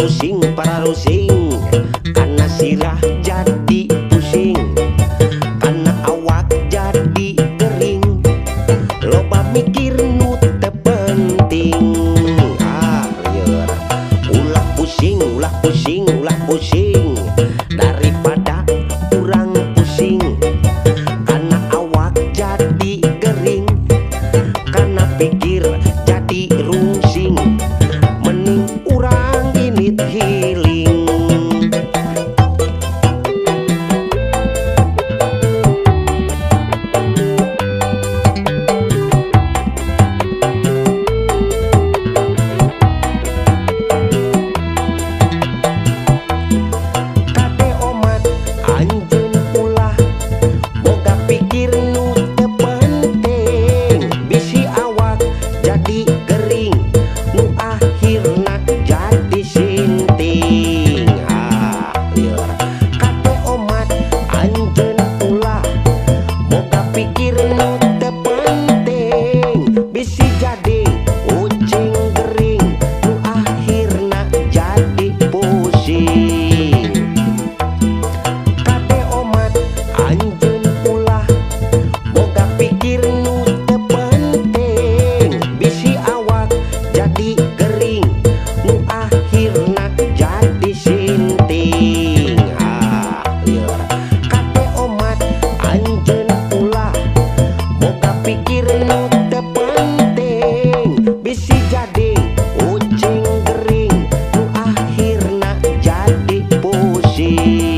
Pusing pararusing, kana sirah jadi pusing, kana awak jadi kering, loba mikir nu teu penting. Ah lieur. Ulah pusing, ulah pusing, ulah pusing, daripada urang pusing, kana awak jadi kering, kana pikir jadi rungsing, mending urang init healing. Kade omat anjeun ulah boga pikir nu teu penting, bisi awak jadi gering, nu akhirna jadi sinting. Ah lieur. Kade omat anjeun ulah boga pikir nu teu penting, bisi jadi ucing gering, nu akhirna jadi pusing. Kade omat anjeun ulah boga pikir nu teu penting, bisi awak jadi gering, nu akhirna jadi sinting. Ah lieur. Kade omat anjeun ulah boga pikir nu teu penting, bisi jadi ucing gering, nu akhirna jadi pusing.